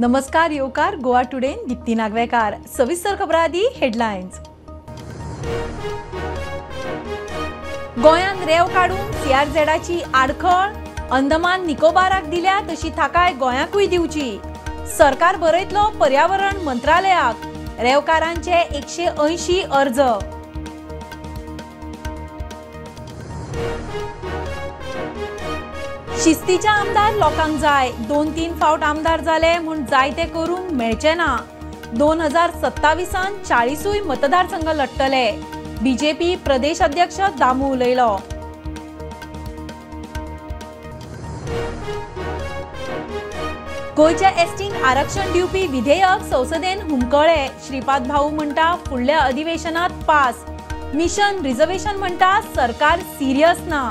नमस्कार येवकार गोवा टुडेन दीप्ती नागवेकार. सविस्तर खबरां आदी हेडलायन्स. गोंयांत रेंव काडून सीआरझेडाची आडखळ, अंदमान निकोबाराक दिल्या तशी थाकाय गोंयाकूय दिवची. सरकार बरयतलो पर्यावरण मंत्रालयाक रेंवकारांचे 180 अर्ज. शिस्तीचे आमदार लोकांक जाय, 2-3 फावट आमदार जाले म्हूण जाय ते करूंक मेळचे ना. 2027 40 मतदारसंघ लढतले, बीजेपी प्रदेश अध्यक्ष दामू उलयलो. गोंयच्या एसटींक आरक्षण दिवपी विधेयक संसदेन हुमकळे, श्रीपाद भाऊ म्हणटा फुडल्या अधिवेशनात पास. मिशन रिझर्वेशन म्हणटा सरकार सिरियस ना.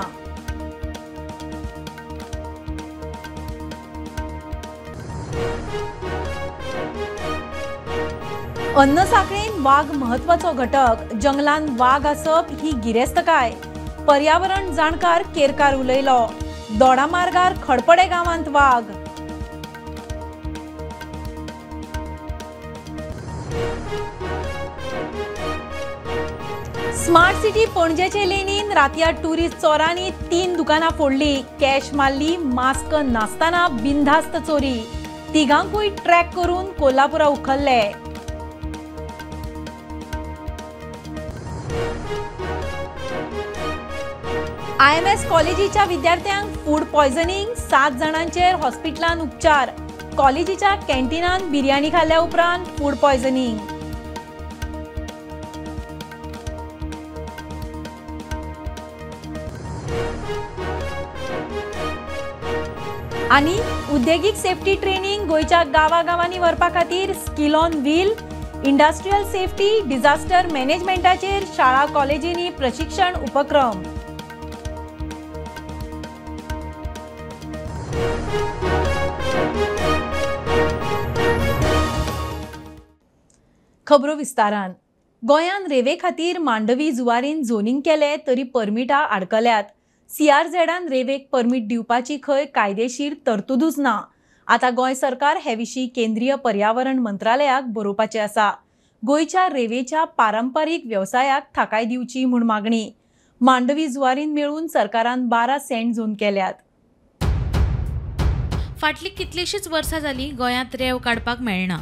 अन्न साखळेन वाग महत्वाचो घटक, जंगलान वाग आसप ही गिरेस्तकाय, पर्यावरण जाणकार केरकार उलयलो. दोडामार्गार खडपडे गांवांत वाग. स्मार्ट सिटी पणजेचे लेनीन रातया टुरिस्ट चोरांनी 3 दुकानां फोडली, कॅश मारली, मास्क नासतना बिनधास्त चोरी. तिगांकूय ट्रॅक करून कोल्हापुरा उखल्ले. आयएमएस कॉलेजीच्या विद्यार्थ्यांक फूड पॉयझनिंग, 7 जाणांचेर हॉस्पिटलान उपचार. कॉलेजीच्या कॅन्टीनान बिर्याणी खाल्ल्या उपरांत फूड पॉयझनिंग. आनी उद्देगीक सेफ्टी ट्रेनिंग गोंयच्या गांवागांवांनी व्हरपा खातीर skill on wheel, industrial safety, disaster मॅनेजमेंटाचेर शाळा कॉलेजींनी प्रशिक्षण उपक्रम. खबरो विस्तारान. गोंयान रेवे खातीर मांडवी जुवारीन झोनिंग केले तरी परमिटां आडकल्यात. सीआरझेडान रेवेक परमीट दिवपाची खंय कायदेशीर तरतुदूच ना. आतां गोंय सरकार हे विशीं केंद्रीय पर्यावरण मंत्रालयाक बरोवपाचें आसा. गोंयच्या रेवेच्या पारंपारीक वेवसायाक थाकाय दिवची म्हूण मागणी. मांडवी जुवारीन मेळून सरकारान 12 सेंट झोन केल्यात. फाटलीं कितलींशींच वर्सां जालीं गोंयांत रेंव काडपाक मेळना.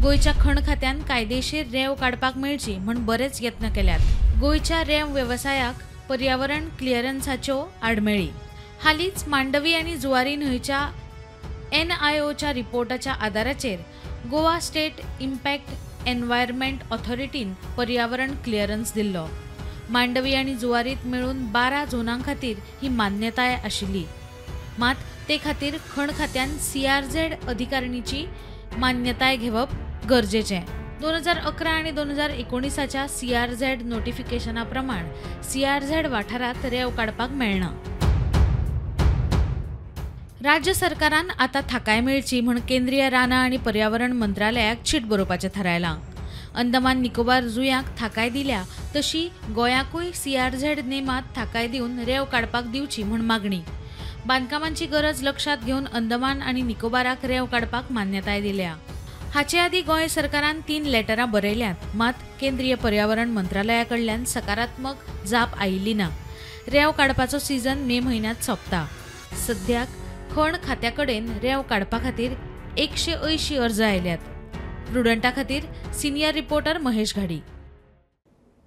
गोंयच्या खण खात्यान कायदेशीर रेंव काडपाक मेळची म्हूण बरेच यत्न केल्यात. गोंयच्या रेंव वेवसायाक पर्यावरण क्लियरन्साच्यो आडमेळी. हालींच मांडवी आनी जुवारी न्हंयच्या एनआयओच्या रिपोर्टाच्या आदाराचेर गोवा स्टेट इम्पॅक्ट एनवायरमेंट ऑथॉरिटीन पर्यावरण क्लियरन्स दिल्लो. मांडवी आनी जुवारीत मेळून 12 झोनां खातीर ही मान्यताय आशिल्ली. मात ते खातीर खण खात्यान सीआरझेड अधिकारिणीची मान्यताय घेवप गरजेचें. 2011 आनी 2019च्या सीआरझेड नोटिफिकेशना प्रमाण सीआरझेड वाठारांत रेंव काडपाक मेळना. राज्य सरकारान आतां थाकाय मेळची म्हूण केंद्रीय रानां आनी पर्यावरण मंत्रालयाक चीट बरोवपाचें थारायलां. अंदमान निकोबार जुंयांक थाकाय दिल्या तशी गोंयाकूय सीआरझेड नेमांत थाकाय दिवन रेंव काडपाक दिवची म्हूण मागणी. बांदकामांची गरज लक्षांत घेवन अंदमान आनी निकोबाराक रेंव काडपाक मान्यताय दिल्या. हाचे आदीं गोंय सरकारान 3 लेटरां बरयल्यांत, मात केंद्रीय पर्यावरण मंत्रालया कडल्यान सकारात्मक जाप आयिल्ली ना. रेंव काडपाचो सीझन मे म्हयन्यांत सोंपता. सद्याक खण खात्या कडेन रेंव काडपा खातीर 180 अर्ज आयल्यात. प्रुडंटा खातीर सिनियर रिपोर्टर महेश घाडी.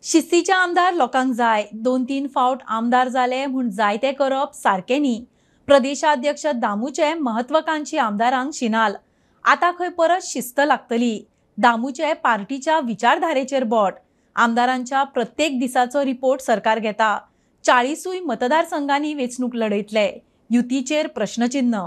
शिस्तीचे आमदार लोकांक जाय, 2-3 फावट आमदार जाले म्हूण जाय ते करप सारकें न्ही. प्रदेशाध्यक्ष दामूचे महत्वाकांक्षी आमदारांक शिनाल. आतां खंय परत शिस्त लागतली. दामूचे पार्टीच्या विचारधारेचेर बोट. आमदारांच्या प्रत्येक दिसाचो रिपोर्ट सरकार घेता. 40 मतदारसंघांनी वेंचणूक लढयतले. युतीचेर प्रश्नचिन्ह.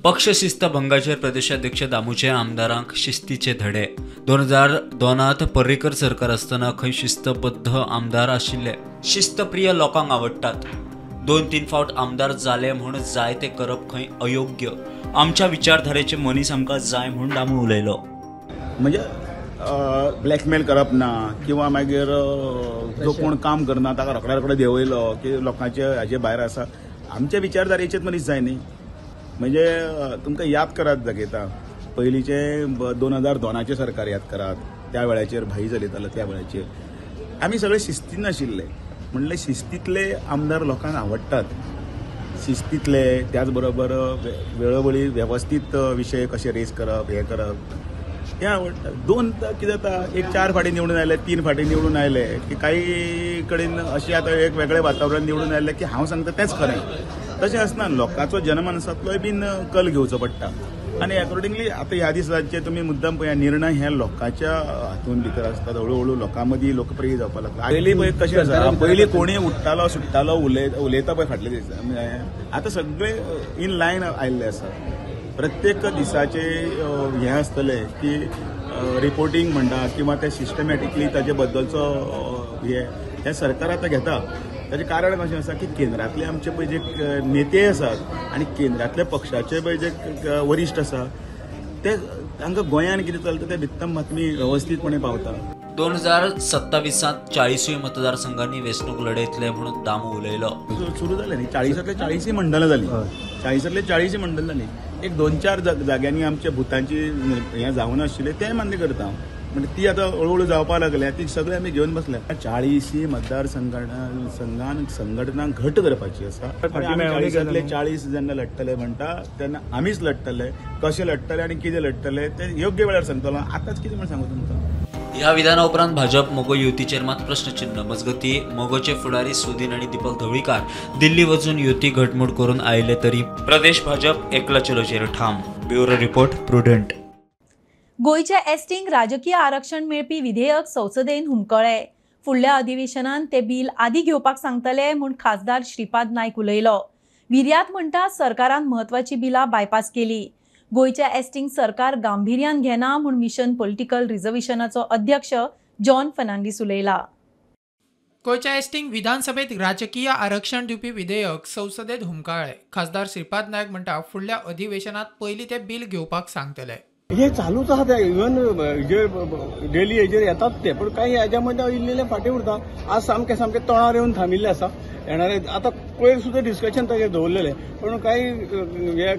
पक्ष शिस्तभंगाचेर प्रदेशाध्यक्ष दामूचे आमदारांक शिस्तीचे धडे. 2002 पर्रीकर सरकार आसतना खंय शिस्तबद्ध आमदार आशिल्ले. शिस्तप्रिय लोकांक आवडटात. 2-3 फावट आमदार जाले म्हूण जाय ते करप खंय अयोग्य. आमच्या विचारधारेचे मनीस आमकां जाय म्हूण दामू उलयलो. म्हणजे ब्लॅकमेल करप ना किंवा मागीर जो कोण काम करना ताका रोखड्या रोखडे देंवयलो की लोकांचे हाजे भायर आसा. आमच्या विचारधारेचेच मनीस जाय न्ही. म्हणजे तुमकां याद करात दाखयता पयलींचे 2002 सरकार याद करात, त्या वेळाचेर भाई चलयतालो, त्या वेळाचेर आमी सगळे शिस्तीन आशिल्ले. म्हणले शिस्तीतले आमदार लोकांक आवडटात, शिस्तीतले, त्याच बरोबर वेळोवेळी वेवस्थीत विशय कशे रेज करप, हें करप, हें आवडटा. दोन कितें जाता, एक 4 फाटी निवडून आयले, 3 फाटी निवडून आयले की काही कडेन अशें आतां एक वेगळें वातावरण निवडून आयलें की हांव सांगता तेंच खरें. तशें आसना, लोकांचो जनमानसांतलोय बीन कल घेवचो पडटा आनी एकॉर्डिंगली आतां ह्या दिसांचे तुमी मुद्दम पळया, निर्णय हे लोकांच्या हातून भितर आसतात. हळूहळू लोकां मदीं लोकप्रिय जावपाक लागला. पयलीं पळय कशें आसा, पयलीं कोणूय उठ्ठालो सुट्टालो उलयता पळय फाटले दीस, आतां सगळे इन लायन आयिल्ले आसा. प्रत्येक दिसाचे हें आसतलें की रिपोर्टींग म्हणटा किंवा ते सिस्टमॅटिकली ताजे बद्दलचो हें सरकार आतां घेता. ताचें कारण कशें आसा की केंद्रांतले आमचे पळय जे नेते आसात आनी केंद्रांतले पक्षाचे पळय जे वरिश्ठ आसा ते तांकां गोंयांत कितें चलता तें भित्तम बातमी वेवस्थीतपणे पावता. 2027 40 मतदारसंघांनी वेंचणूक लढयतले म्हणून दामू उलयलो. सुरू जालें न्ही, 40 40 मंडळां जालीं, 40 40 मंडळां जालीं. एक 2-4 जाग्यांनी आमच्या भुतांची हें जावं नाशिल्लें तें मान्य करता, म्हणजे ती आतां हळूहळू जावपाक लागल्या, ती सगळे आमी घेवन बसल्या. 40 मतदारसंघान संघटना घट करपाची आसा. 40 40 जेन्ना लढटले म्हणटा तेन्ना आमीच लढटले, कशें लढटले आनी कितें लढटले तें योग्य वेळार सांगतलो. आतांच कितें म्हण सांगू तुमकां. ह्या विधाना उपरांत भाजप मगो युतीचेर मात प्रश्नचिन्ह. मजगती मगोचे फुडारी सुदीन आनी दीपक धवळीकार दिल्ली वचून युती घटमूट करून आयले तरी प्रदेश भाजप एकला चलोचेर ठाम. Bureau report, Prudent. गोंयच्या एसटींक राजकीय आरक्षण मेळपी विधेयक संसदेन हुमकळ्ळे. फुडल्या अधिवेशनान ते बिल आदी घेवपाक सांगतले म्हूण खासदार श्रीपाद नायक उलयलो. विर्यात म्हणटा सरकारान म्हत्वाची बिलां बायपास केली. गोंयच्या एसटींक सरकार गांभिर्यान घेना म्हूण मिशन पॉलिटिकल रिझर्वेशनाचो अध्यक्ष जॉन फर्नांडीस उलयला. गोंयच्या एसटींक विधानसभेत राजकीय आरक्षण दिवपी विधेयक संसदेत हुमकळ्ळे. खासदार श्रीपाद नायक म्हणटा फुडल्या अधिवेशनात पयलीं ते बिल घेवपाक सांगतले. हे चालूच आहा ते, इवन जे डेली हेजेर येतात ते, पण काही हेज्या मदीं इल्लें फाटीं उरता. आज सामकें सामकें तोंडार येवन थांबिल्लें आसा. येणारे आतां पयर सुद्दां डिस्कशन ताजेर दवरलेलें, पण काही हे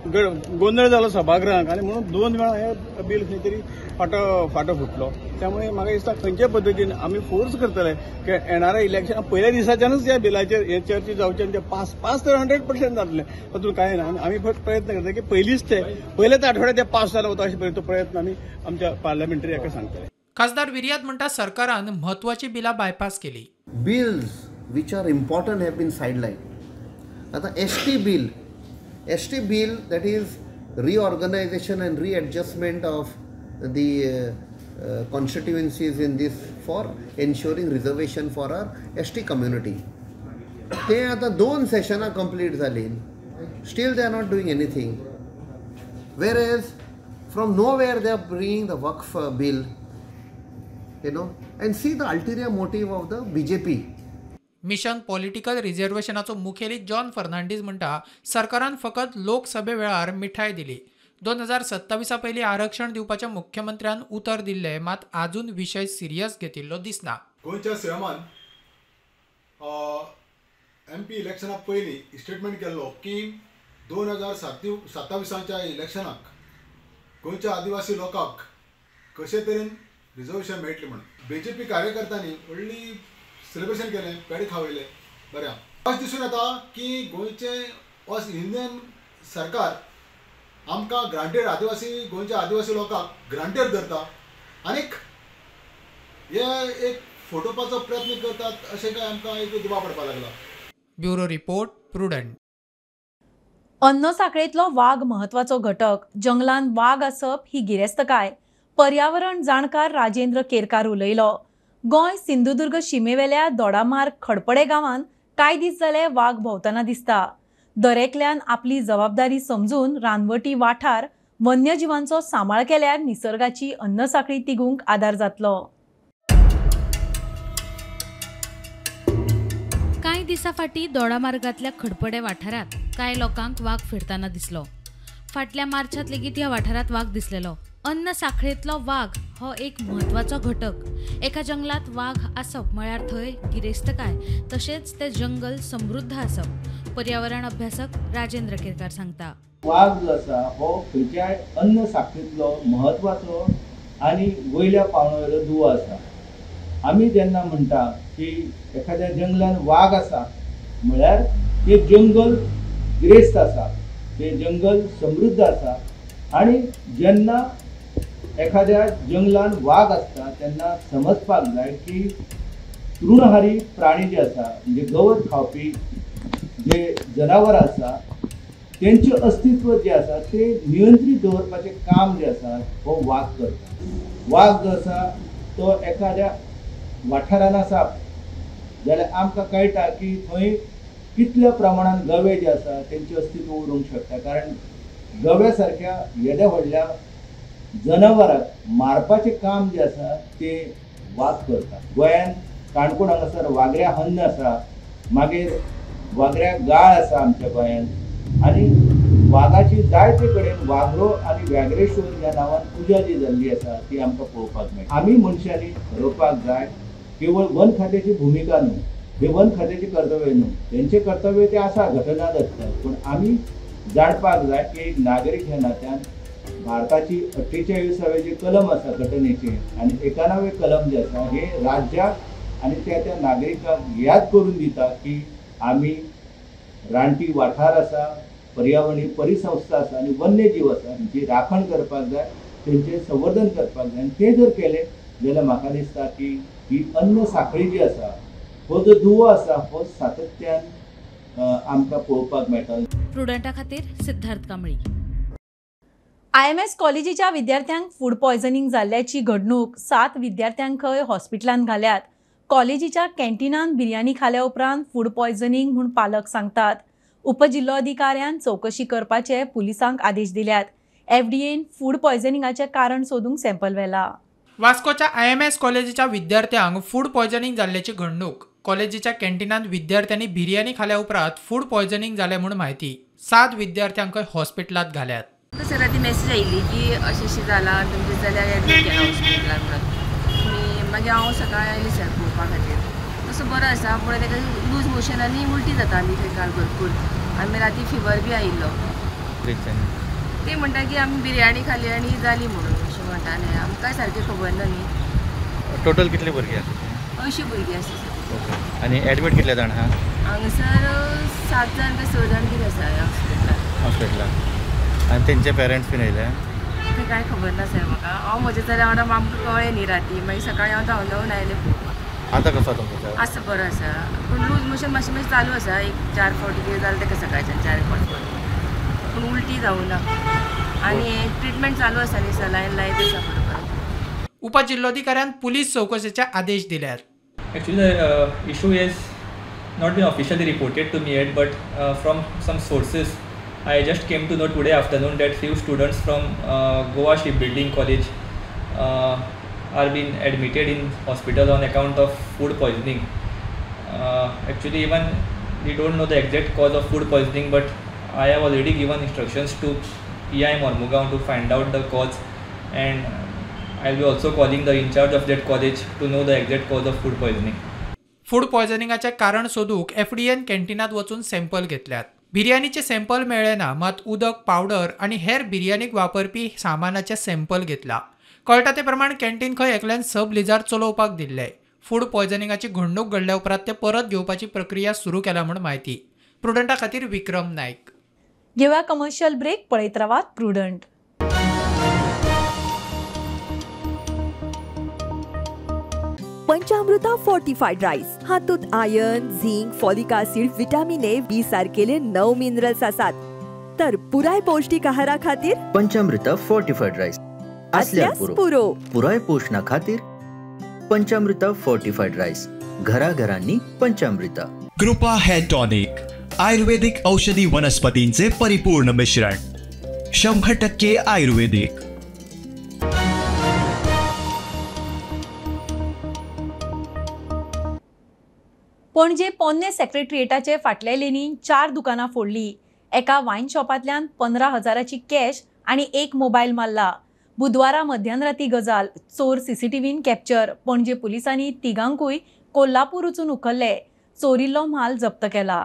गोंदळ जालो सभागृहाक आनी म्हणून 2 वेळा हे बील खंय तरी फाटो फुटलो. त्यामुळे म्हाका दिसता खंयचे पद्दतीन आमी फोर्स करतले की येणाऱ्या इलेक्शन पयल्या दिसाच्यानूच ह्या बिलाचेर हे चर्चा जावचे आनी ते पास तर 100% जातले, तातूंत कांय ना. आमी फक्त प्रयत्न करतले की पयलींच ते पयल्याच आठवड्यात ते पास जाले वता अशें तो प्रयत्न आमी आमच्या पार्लमेंटरी हाका सांगतले. खासदार विर्यात म्हणटा सरकारान म्हत्वाची बिलां बायपास केली. Bills which are important have been sideline. आतां ST bill, that is reorganization and readjustment of the constituencies in this for ensuring reservation for our ST community. ते आतां 2 सेशनां कंप्लीट जालीं, still they are not doing anything. Whereas from nowhere they are bringing the Waqf bill, you know, and see the ulterior motive of the BJP. Mission political रिझर्वेशनाचो मुखेली John Fernandes म्हणटा सरकारान फकत लोकसभे वेळार मिठाय दिली. 2027 पयलीं आरक्षण दिवपाचें मुख्यमंत्र्यान उतर दिल्लें, मात आजून विशय सिरियस घेतिल्लो दिसना. गोंयच्या सीएमान एमपी इलेक्शना पयलीं स्टेटमेंट केल्लो की 2027 इलेक्शनाक गोंयच्या आदिवासी लोकांक कशे तरेन रिजर्वेशन मेळटलें म्हणून. बीजेपी कार्यकर्त्यांनी व्हडली सेलिब्रेशन केलें, पेडे खावयले. बरें, अशें दिसून येता की गोंयचें अस इंडियन सरकार आमकां ग्रांटेड आदिवासी गोंयच्या आदिवासी लोकांक ग्रांटेड धरता आनीक हे एक फटोवपाचो प्रयत्न करतात अशें काय आमकां एक दुबाव पडपाक लागला. Bureau report, Prudent. अन्न साखळेंतलो वाग म्हत्वाचो घटक. जंगलान वाग आसप ही गिरेस्तकाय. पर्यावरण जाणकार राजेंद्र केरकार उलयलो. गोंय सिंधुदुर्ग शिमेवेल्या दोडामार्ग खडपडे गांवांत कांय दीस जाले वाग भोंवतना दिसता. दरेकल्यान आपली जबाबदारी समजून रानवटी वाठार वन्यजिवांचो सांबाळ केल्यार निसर्गाची अन्नसाखळी तिगूंक आदार जातलो. कांय दिसां फाटीं दोडामार्गांतल्या खडपडे वाठारांत कांय लोकांक वाग फिरतना दिसलो. फाटल्या मार्चांत लेगीत ह्या वाठारांत वाग दिसलेलो. अन्न साखळेंतलो वाग हो एक म्हत्वाचो घटक. एका जंगलात वाग आसप म्हळ्यार थंय गिरेस्तकाय तशेंच तें जंगल समृद्ध आसप, पर्यावरण अभ्यासक राजेंद्र केरकार सांगता. वाग जो आसा हो खंयच्याय अन्न साखळींतलो म्हत्वाचो आनी वयल्या पावंड्या वयलो दुवो आसा. आमी जेन्ना म्हणटा की एखाद्या जंगलान वाग आसा म्हळ्यार ते जंगल गिरेस्त आसा, ते जंगल समृद्ध आसा. आनी जेन्ना एखाद्या जंगलान वाग आसता तेन्ना समजपाक जाय की तृणहारी प्राणी जे आसा म्हणजे गवत खावपी जे जनावर आसा तेंचें अस्तित्व जें आसा तें नियंत्रीत दवरपाचें काम जें आसा हो वाग करता. वाग जो आसा तो एखाद्या वाठारान आसा जाल्यार आमकां कळटा की थंय कितल्या प्रमाणान गवे जे आसा तेंचें अस्तित्व उरूंक शकता, कारण गव्या सारक्या येद्या व्हडल्या जनावराक मारपाचें काम जें आसा तें वाग करता. गोंयांत काणकोण हांगासर वागऱ्या हन्न आसा, मागीर वागऱ्या गाळ आसा आमच्या गोंयांत आनी वागाची जायते कडेन वागरो आनी व्याघ्रेश्वर ह्या नांवान पुजा जी जाल्ली आसा ती आमकां पळोवपाक मेळटा. आमी मनशांनी थारोवपाक जाय केवळ वन खात्याची भुमिका न्हू, हे वन खात्याचें कर्तव्य न्हू, तेंचें कर्तव्य तें आसा घटनादत्त, पूण आमी जाणपाक जाय की एक नागरीक ह्या नात्यान भारताची 48वें जे कलम आसा घटनेचें आनी 91वें कलम जें आसा हे राज्याक आनी त्या त्या नागरिकांक याद करून दिता की आमी रानटी वाठार आसा, पर्यावरणीय परिसंस्था आसा आनी वन्यजीव आसा हांची राखण करपाक जाय, तेंचें संवर्धन करपाक जाय. आनी तें जर केलें जाल्यार म्हाका दिसता की ही अन्न साखळी जी आसा हो जो दुवो आसा हो सातत्यान आमकां पळोवपाक मेळटा. प्रुडंटा खातीर सिद्धार्थ कांबळी. IMS कॉलेजीच्या विद्यार्थ्यांक फूड पॉयझनिंग जाल्ल्याची घडणूक 7 विद्यार्थ्यांक खंय हॉस्पिटलांत घाल्यात. कॉलेजीच्या कॅन्टीनान बिर्याणी खाल्या उपरांत फूड पॉयझनिंग म्हूण पालक सांगतात. उपजिल्लोधिकाऱ्यान चवकशी करपाचे पुलिसांक आदेश दिल्यात. एफडीएन फूड पॉयझनिंगाचें कारण सोदूंक सॅम्पल व्हेला. वास्कोच्या IMS कॉलेजीच्या विद्यार्थ्यांक फूड पॉयझनिंग जाल्ल्याची घडणूक. कॉलेजीच्या कॅन्टीनांत विद्यार्थ्यांनी बिर्याणी खाल्या उपरांत फूड पॉयझनिंग जालें म्हूण म्हायती. 7 विद्यार्थ्यांक हॉस्पिटलांत घाल्यात. सर ती मॅसेज आयली की अशें अशें जालां तुमचें जाल्यार एडमीट केलां हॉस्पिटलान म्हणून. आनी मागीर हांव सकाळीं आयलें सर पळोवपा खातीर. तसो बरो आसा पूण ताका लूज मोशन आनी उलटी जाता आमी थंय काल भरपूर आनी राती फिवर बी आयिल्लो. ते म्हणटा की आमी बिरयाणी खाली आनी जाली म्हणून अशें म्हणटा. न्ही आमकां सारकें खबर ना न्ही. टोटल कितले भुरगीं आसा? 80 भुरगीं आसा सर. आनी एडमीट कितले जाण आहा? हांगासर 7 जाण काय 6 जाण कितें आसा हॉस्पिटलान. हॉस्पिटलान आनी तेंचे पेरंट्स बीन येयले? तें कांय खबर ना सर म्हाका. हांव म्हज्या चल्या वांगडा आमकां कळ्ळें न्ही राती, मागीर सकाळीं हांव धांवन धांवन आयलें पळोवपाक. आतां कसो तुमचो? आसा बरो आसा पूण लूज मोशन मातशें मातशें चालू आसा. एक 4 फावटी कितें जालें ताका सकाळच्यान 4-5 फावटी, पूण उलटी जावना आनी ट्रिटमेंट चालू आसा न्ही सलायन लायत आसा बरोबर. उपजिल्लोधिकाऱ्यान पुलीस चवकशेचे आदेश दिल्यात. Actually, the issue has not been officially reported to me yet, but from some sources, I just came to know today afternoon that few students from Goa Shipbuilding College are being admitted in hospital on account of food poisoning. Actually, even we don't know the exact cause of food poisoning, but I have already given instructions to PI Mormugao to find out the cause, and I'll be also calling the in charge of that college to know the exact cause of food poisoning. Food पॉयझनिंगाचें कारण सोदूंक FDN कॅन्टीनांत वचून sample घेतल्यात. बिर्याणीचे sample मेळ्ळे ना, मात उदक, powder आनी हेर बिर्याणीक वापरपी सामानाचें सॅम्पल घेतला. कळटा ते प्रमाण कॅन्टीन खंय एकल्यान सब लिजार चलोवपाक दिल्लें. फूड पॉयझनिंगाची घडणूक घडल्या उपरांत ते परत घेवपाची प्रक्रिया सुरू केल्या म्हूण म्हायती. प्रुडंटा खातीर विक्रम नायक. घेवया कमर्शियल ब्रेक, पळयत रावात प्रुडंट. पंचामृता फोर्टिफाईड राईस हातूंत iron, zinc, folic acid, vitamin A, B सारकेले 9 minerals आसात. तर पुराय पौष्टिक आहारा खातीर पंचामृता फोर्टिफाईड राईस असल्यार पुरो. पुराय पोषणा खातीर पंचामृता फोर्टिफाईड राईस घराघरांनी पंचामृता. कृपा हेअर टॉनिक आयुर्वेदिक औषधी वनस्पतींचे परिपूर्ण मिश्रण, 100% आयुर्वेदिक. पणजे पोन्ने सेक्रेटरिएटाचे फाटले लेनीन 4 दुकानां फोडली. एका वायन शॉपांतल्यान 15,000ची कॅश आनी एक मोबायल मारला. बुधवारा मध्यानराती गजाल. चोर सीसीटीव्हीन कॅप्चर. पणजे पुलिसांनी तिगांकूय कोल्हापूर वचून उखल्ले. चोरिल्लो म्हाल जप्त केला.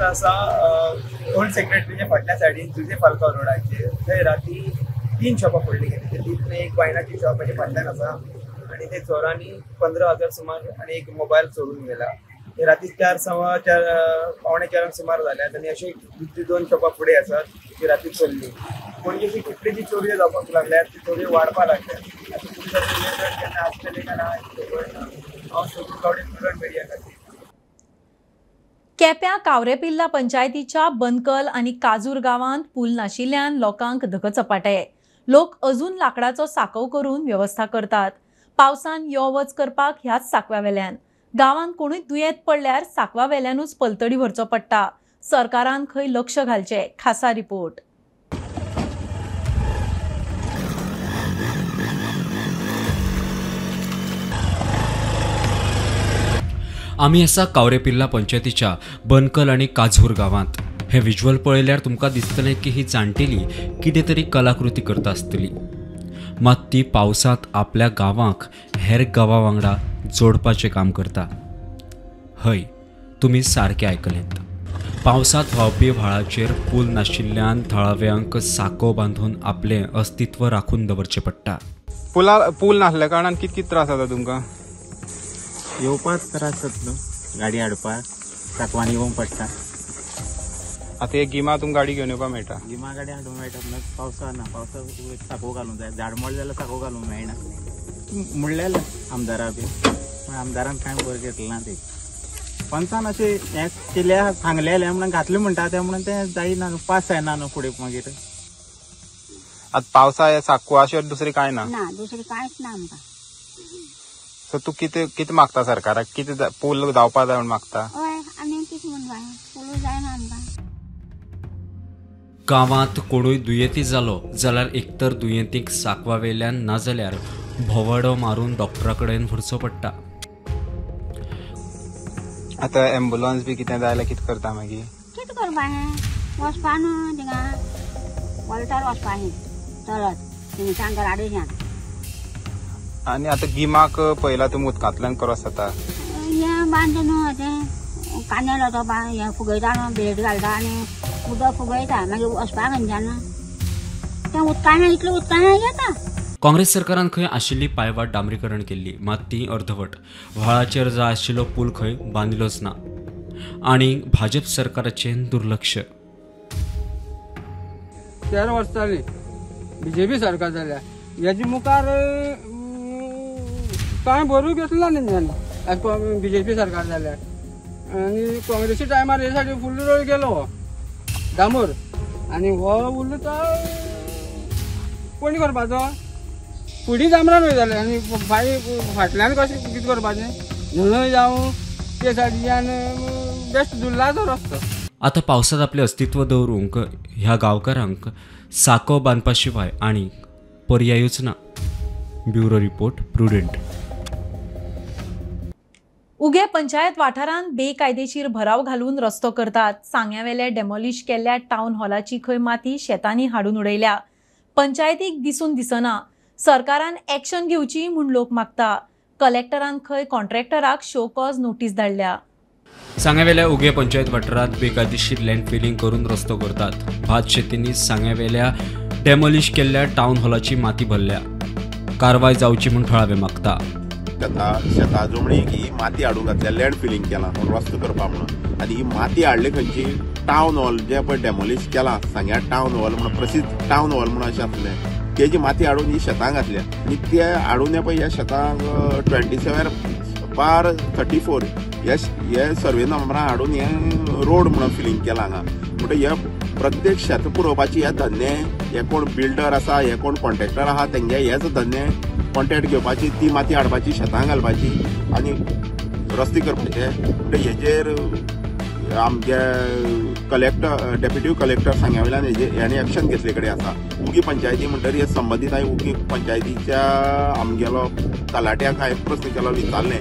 आसा ओल्ड सेक्रेटरीच्या फाटल्या सायडीन जुजे फाल्को रोडाचेर, थंय राती 3 शॉपां फोडली गेली. तितून एक वायनाची शॉप हाच्या फाटल्यान आसा आनी ते चोरांनी 15,000 सुमार आनी एक मोबायल चोरून गेला. ते राती 4, 4:15 3:45 सुमार जाल्यात आनी अशी दुसरी 2 शॉपां फुडें आसात ती राती चोरली. पणजेची कितलीशी चोरयो जावपाक लागल्यात, ती चोरयो वाडपाक लागल्यात. आतां पुलिसांचे नियंत्रण केन्ना आसतलें काय ना खबर ना. हांव सोदून गावडे प्रुडंट मिडिया खातीर. केप्यां कावरेपिल्ला पंचायतीच्या बनकल आनी काजूर गांवांत पूल नाशिल्ल्यान लोकांक धकचपाटे. लोक अजून लाकडाचो साकव करून वेवस्था करतात. पावसान यो वच करपाक ह्याच साकवा वेल्यान. गांवांत कोणूय दुयेंत पडल्यार साकवा वेल्यानूच पलतडी व्हरचो पडटा. सरकारान खंय लक्ष घालचें. खासा रिपोर्ट. आमी आसा कावरेपिल्ला पंचायतीच्या बनकल आनी काझूर गांवांत. हे विज्युअल पळयल्यार तुमकां दिसतलें की ही जाणटेली कितें तरी कलाकृती करता आसतली. मात ती पावसांत आपल्या गांवाक हेर गांवा वांगडा जोडपाचें काम करता. हय, तुमी सारकें आयकलें. पावसांत व्हांवपी व्हाळाचेर पूल नाशिल्ल्यान थळाव्यांक साको बांदून आपलें अस्तित्व राखून दवरचें पडटा. पूल नासल्या कारणान कित कित त्रास जाता तुमकां? येवपाक त्रास जातलो, गाडी हाडपाक साकवान येवंक पडटा. आतां हे गिमा तुमकां गाडी घेवन येवपाक मेळटा? गिमा गाडी हाडूंक मेळटा, पूण पावसा ना. पावसाक साको घालूंक जाय, झाड मोडलें जाल्यार साको घालूंक मेळना म्हणलेलें आमदारा बी, पूण आमदारान कांय बरें घेतलें ना. ते पंचान अशें हें केल्या सांगलेलें म्हणून घातलें म्हणटा तें, म्हणून तें जायना, पास जायना न्हू फुडें मागीर. आतां पावसा साकवा शिवाय दुसरें कांय ना? ना, दुसरें कांयच ना आमकां. सो तूं कितें कितें मागता सरकाराक? कितें पूल जावपा जाय म्हूण मागता? हय, आनी कितें म्हूण जाय, पूल जायना आमकां. गांवांत कोणूय दुयेंती जालो जाल्यार एकतर दुयेंतीक साकवा वेल्यान नाजाल्यार भोंवाडो मारून डॉक्टरा कडेन व्हरचो पडटा. आतां एम्बुलन्स बी कितें जाय जाल्यार कितें करता मागीर? कितें करपाचें, वचपा न्हू थिंगा वलतार वचपाचें चलत थिंगच्यान गराडेच्यान. आनी आतां गिमाक पयला तुमी उदकांतल्यान क्रॉस जाता? हें बांदता न्हू तें कांदे तो हें फुगयता न्हू, बेट घालता आनी उदक फुगयता, मागीर वचपाक खंयच्यान तें उदकान इतलें उदकान येता. काँग्रेस सरकारान खंय आशिल्ली पायवाट डांबरीकरण केल्ली, मात ती अर्धवट. व्हाळाचेर जाय आशिल्लो पूल खंय बांदिल्लोच ना आनी भाजप सरकाराचें दुर्लक्ष. 13 वर्सां जालीं बीजेपी सरकार जाल्या, हेजे मुखार कांय बरूय घेतलो ना तेंच्यांनी बीजेपी सरकार जाल्यार. आनी काँग्रेसी टायमार हे सायडीन फुल्ल रोड गेलो हो डांबर, आनी हो उरलो तो कोणी करपाचो फुडें डांबरान वयताले आनी फाटल्यान कशें कितें करपाचें न्हंय जावं ते सायडीच्यान बेश्ट दुर्लाचो रस्तो. आतां पावसांत आपलें अस्तित्व दवरूंक ह्या गांवकारांक साको बांदपा शिवाय आनी पर्यायूच ना. Bureau report, Prudent. उगे पंचायत वाठारांत बेकायदेशीर भराव घालून रस्तो करतात. सांग्यावेल्या डेमोलिश केल्ल्या टावन हॉलाची खंय माती शेतांनी हाडून उडयल्या. पंचायतीक दिसून दिसना. सरकारान एक्शन घेवची म्हूण लोक मागता. कलेक्टरान खंय कॉन्ट्रॅक्टराक शो कॉज नोटीस धाडल्या. सांग्यावेल्या उगे पंचायत वाठारांत बेकायदेशीर लँडफिलिंग करून रस्तो करतात. भात शेतींनी सांग्यावेल्या डेमोलिश केल्ल्या टावन हॉलाची माती भरल्या. कारवाय जावची म्हूण थळावे मागता. शेता जमणीक ही माती हाडून घातल्या, लँड फिलिंग केलां रस्तो करपा म्हणून. आनी ही माती हाडली खंयची, टावन हॉल जे पळय डेमोलिश केलां सांग्या टावन हॉल म्हणून प्रसिद्ध टावन हॉल म्हणून अशें आसलें, तेजी माती हाडून ही शेतां घातल्या. आनी ते हाडून हे पळय ह्या शेतांक 27/34 हे सर्वे नंबरां हाडून हे रोड म्हणून फिलिंग केलां हांगा. म्हणटकीर हे प्रत्येक शेत पुरोवपाची हे धंदे, हे कोण बिल्डर आसा, हे कोण कॉन्ट्रॅक्टर आहा, तेंगे हेच धंदे कॉन्ट्रॅक्ट घेवपाची, ती माती हाडपाची, शेतां घालपाची आनी रस्ते करपाचे. म्हणटकीर हेजेर आमचे कलेक्टर, डेप्युटी कलेक्टर सांग्या वयल्यान हेणी एक्शन घेतले कडेन आसा. उगी पंचायती म्हणटकीर हे संबंदीत हांवें उगी पंचायतीच्या आमगेलो तलाट्याक हांवें प्रस्न केलो, विचारलें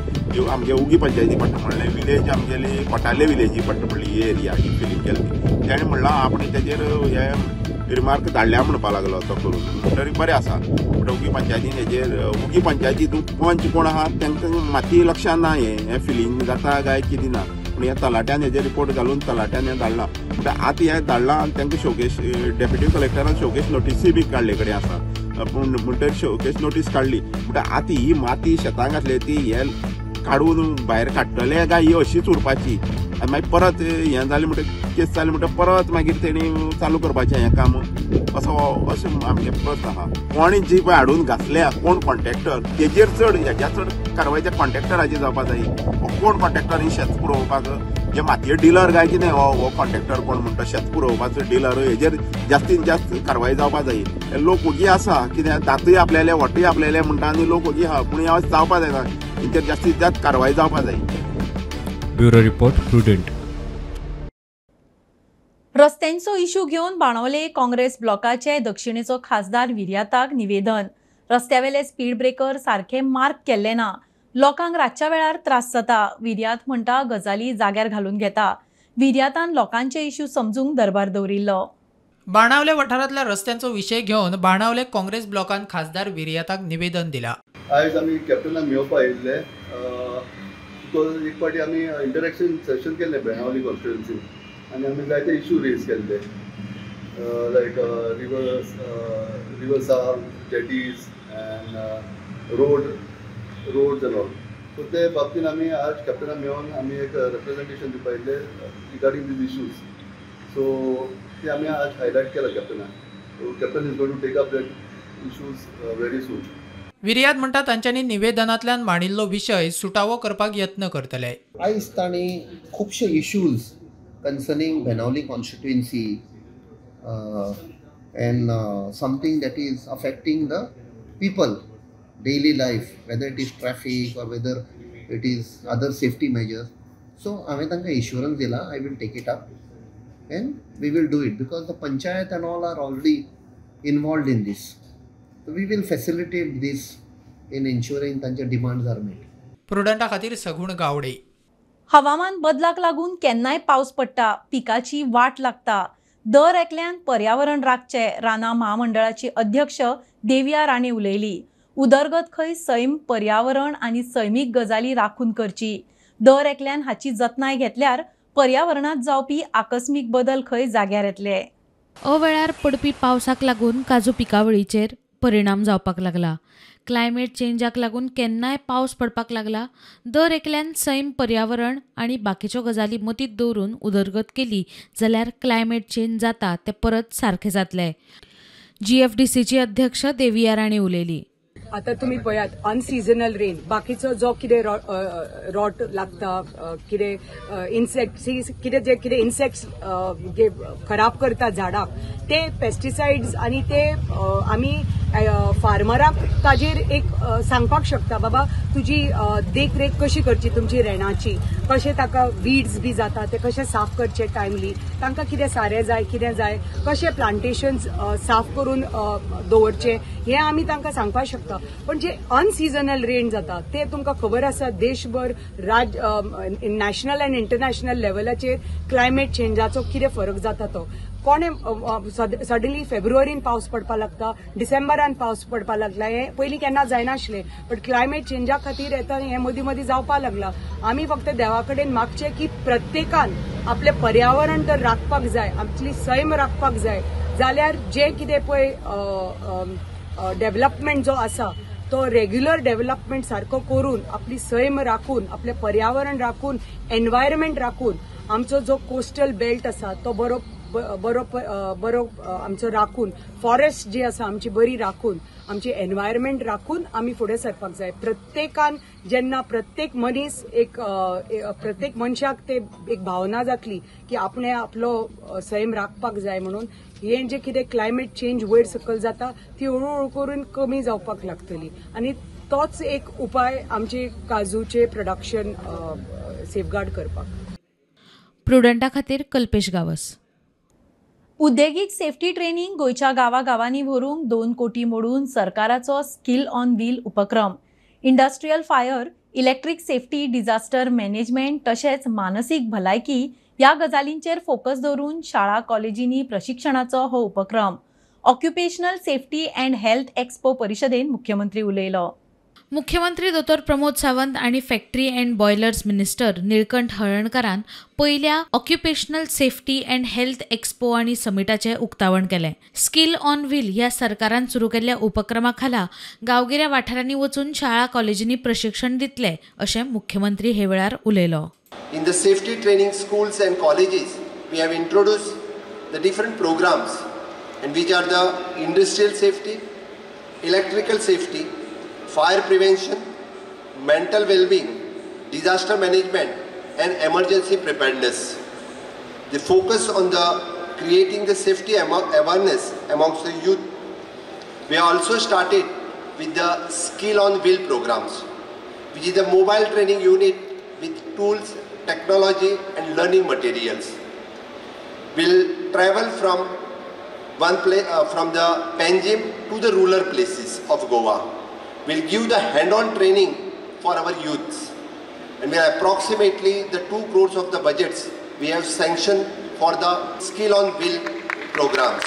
आमगे उगी पंचायती पडटा म्हणलें, विलेज आमगेली कोटाले विलेजी पडटा म्हणली ही एरिया ही फिलींग केल्ली. तेणें म्हणलां आपणें तेजेर हे रिमार्क धाडल्या म्हणपाक लागलो तो करून. म्हणटकीर बरें आसा. म्हणटकीर उगी पंचायतीन हेजेर उगी पंचायती हितून पंच कोण आहा तांकां माती लक्षान ना हें फिलींग जाता काय कितें ना. पूण ह्या तलाट्यान हेजे रिपोर्ट घालून तलाट्यान हें धाडलां. म्हणटा आतां हें धाडलां आनी तांकां शोकेश डेप्युटी कलेक्टरान शोकेश नोटीसूय बी काडले कडेन आसा. पूण म्हणटकीर शोकेश नोटीस काडली म्हणटा आतां ही माती शेतांक घातली ती हे काडून भायर काडटले काय ही अशीच उरपाची आनी मागीर परत हें जालें म्हणटकीर केस जाली म्हणटकीर परत मागीर तेणी चालू करपाचें हें काम असो अशें आमगे प्रस्न आहा. कोणी जी पळय हाडून घातल्या कोण कॉन्ट्रॅक्टर तेजेर चड हेज्या चड कारवाय त्या कॉन्ट्रॅक्टराचेर जावपा जाय. कोण कॉन्ट्रॅक्टर ही शेत पुरोवपाक जे मातये डिलर काय कितें हो कॉन्ट्रॅक्टर कोण म्हणटा शेत पुरोवपाचो डिलर हेजेर जास्तीन जास्त कारवाय जावपा जाय. लोक ओगी आसा कितें दांतूय आपल्याले वोटूय आपल्याले म्हणटा आनी लोक ओगी आहा पूण हें जावपा जायना, हेंचेर जास्तीत जास्त कारवाय जावपा जाय. Bureau report, Prudent. रस्त्यांचो इश्यू घेवन बाणावले काँग्रेस ब्लॉकाचे दक्षिणेचो खासदार विर्याताक निवेदन. रस्त्यावेले स्पीड ब्रेकर सारखे मार्क केल्ले ना, लोकांक रातच्या वेळार त्रास जाता. विर्यात म्हणटा गजाली जाग्यार घालून घेता. विर्यातान लोकांचे इश्यू समजूंक दरबार दवरिल्लो. बाणावले वाठारांतल्या रस्त्यांचो विशय घेवन बाणावले काँग्रेस ब्लॉकान खासदार विर्याताक निवेदन दिला. आयज आमी कॅप्टनाक मेळोवपाक आयिल्ले because एक फावटी आमी इंटरेक्शन सेशन केल्लें बेणावली कॉन्स्टिट्युएन्सी आनी आमी जायते इशू रेज केल्ले लायक rivers arm, jetties and roads and all. So ते बाबतीन आमी आज कॅप्टनाक मेळोन आमी एक रिप्रेझेंटेशन दिवपा आयिल्ले रिगार्डींग these issues. सो ते आमी आज हायलायट केला कॅप्टनाक. So captain is going to take up that issues very soon. Viriato म्हणटा तांच्यांनी निवेदनांतल्यान मांडिल्लो विशय सुटावो करपाक यत्न करतले. आयज तांणी खुबशे issues concerning Benaulim constituency and something that is affecting the people daily life, whether it is traffic or whether it is other safety measures. So हांवें तांकां एश्युरन्स दिला I will take it up and we will do it because the panchayat and all are already involved in this. So we will facilitate this in ensuring तांचे demands are met. प्रुडंटा खातीर सगुण गावडे. हवामान बदलाक लागून केन्नाय पावस पडटा, पिकाची वाट लागता. दर एकल्यान पर्यावरण राखचें, रानां महामंडळाची अध्यक्ष देविया राणे उलयली. उदरगत खंय सैम, पर्यावरण आनी सैमीक गजाली राखून करची. दर एकल्यान हाची जतनाय घेतल्यार पर्यावरणांत जावपी आकस्मीक बदल खंय जाग्यार येतले. अवेळार पडपी पावसाक लागून काजू पिकावळीचेर परिणाम जावपाक लागला. क्लायमेट चेंजाक लागून केन्नाय पावस पडपाक लागला. दर एकल्यान सैम, पर्यावरण आनी बाकीच्यो गजाली मतींत दवरून उदरगत केली जाल्यार क्लायमेट चेंज जाता तें परत सारकें जातलें. जीएफडीसीची अध्यक्ष देविया राणे उलयली. आता तुम्ही पळयात अनसिजनल रेन, बाकीचो जो कितें रॉट लागता, कितें इन्सेक्ट्स, कितें जे कितें इन्सेक्ट्स खराब करता झाडाक, ते पेस्टिसायड्स आनी ते आमी फार्मराक ताजेर एक सांगपाक शकता, बाबा तुजी देखरेख कशी करची तुमची रेनाची, कशें ताका वीड्स बी जाता ते कशें साफ करचे टायमली, तांकां कितें सारें जाय, कितें जाय, कशें प्लांटेशन्स साफ करून दवरचें, हें आमी तांकां सांगपाक शकता. पण जे अनसिजनल रेन जाता ते तुमकां खबर आसा, देशभर राज नॅशनल अँड इंटरनॅशनल लेवलाचेर क्लायमेट चेंजाचो कितें फरक जाता तो कोणे सडनली फेब्रुवारीन पावस पडपाक लागता, डिसेंबरान पावस पडपाक लागला, हें पयलीं केन्ना जायनासलें, बट क्लायमेट चेंजा खातीर आतां हें मदीं मदीं जावपाक लागलां. आमी फक्त देवा कडेन मागचें की प्रत्येकान आपलें पर्यावरण तर राखपाक जाय, आपली सैम राखपाक जाय, जाल्यार जें कितें पळय डेव्हलपमेंट जो आसा तो रेग्युलर डेव्हलपमेंट सारको करून आपली सैम राखून, आपलें पर्यावरण राखून, एनवायरमेंट राखून आमचो जो कोस्टल बेल्ट आसा तो बरो बरो बरो आमचो राखून, फॉरेस्ट जी आसा आमची बरी राखून, आमची एनवायरमेंट राखून आमी फुडें सरपाक जाय. प्रत्येकान जेन्ना प्रत्येक मनीस एक प्रत्येक मनशाक ते एक भावना जातली की आपणे आपलो सैम राखपाक जाय म्हणून, हें जें कितें क्लायमेट चेंज वयर सकयल जाता ती हळू हळू करून कमी जावपाक लागतली आनी तोच एक उपाय आमचे काजूचे प्रोडक्शन सेफगार्ड करपाक. प्रुडंटा खातीर कल्पेश गावस. उद्देगीक सेफ्टी ट्रेनिंग गोंयच्या गांवागांवांनी व्हरूंक 2 कोटी मोडून सरकाराचो स्किल ऑन व्हील उपक्रम. Industrial fire, electric safety, disaster management तशेंच मानसीक भलायकी ह्या गजालींचेर फोकस दवरून शाळा कॉलेजींनी प्रशिक्षणाचो हो उपक्रम. Occupational safety and health expo परिशदेन मुख्यमंत्री उलयलो. मुख्यमंत्री दोतोर प्रमोद सावंत आनी factory and boilers minister Nilkanth हळर्णकारान पयल्या occupational safety and health expo आनी समिटाचें उक्तावण केलें. स्किल ऑन व्हील ह्या सरकारान सुरू केल्ल्या उपक्रमा खाला गांवगिऱ्या वाठारांनी वचून शाळा कॉलेजींनी प्रशिक्षण दितले अशें मुख्यमंत्री हे वेळार उलयलो. In the safety training schools and colleges, we have introduced the different programs, and which are the industrial safety, electrical safety, fire prevention, mental well-being, disaster management, and emergency preparedness. The focus on the creating the safety awareness amongst the youth. We also started with the Skill on Wheel programs, which is a mobile training unit with tools, technology, and learning materials. We'll travel from one place, from the Panjim to the rural places of Goa. We'll give the hand-on training for our youths, and we are approximately the 2 crores of the budgets we have sanctioned for the Skill on Wheel programs.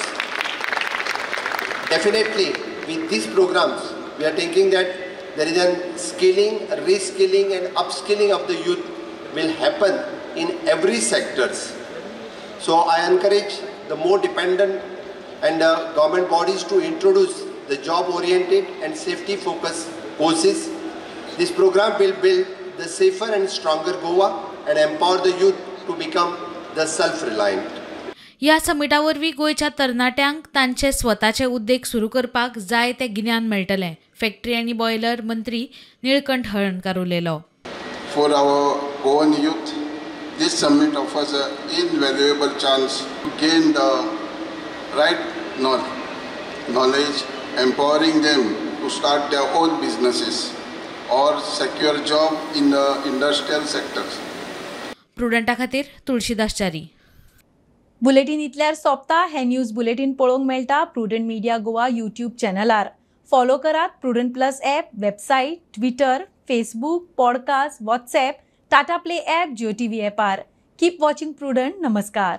Definitely, with these programs, we are thinking that there is a skilling, reskilling, and upskilling of the youth will happen in every sectors. So I encourage the more dependent and government bodies to introduce the job-oriented and safety-focused courses. This program will build the safer and stronger Goa and empower the youth to become the self-reliant. ह्या समिटा वरवीं गोंयच्या तरणाट्यांक तांचे स्वताचे उद्देग सुरू करपाक जाय तें गिन्यान मेळटलें. फॅक्टरी आनी बॉयलर मंत्री निळकंठ हळर्णकार उलयलो. For our Goan youth, this summit offers an invaluable chance to gain the right knowledge, empowering them to start their own businesses or secure job in the industrial sectors. प्रुडंटा खातीर Tulsidas Chari. Bulletin इतल्यार सोंपता. हे news bulletin पळोवंक मेळटा Prudent media Goa YouTube चॅनलार. Follow करात Prudent plus app, website, Twitter, Facebook, podcast, WhatsApp, Tata Play app, Jio TV ॲपार. Keep watching prudent. नमस्कार.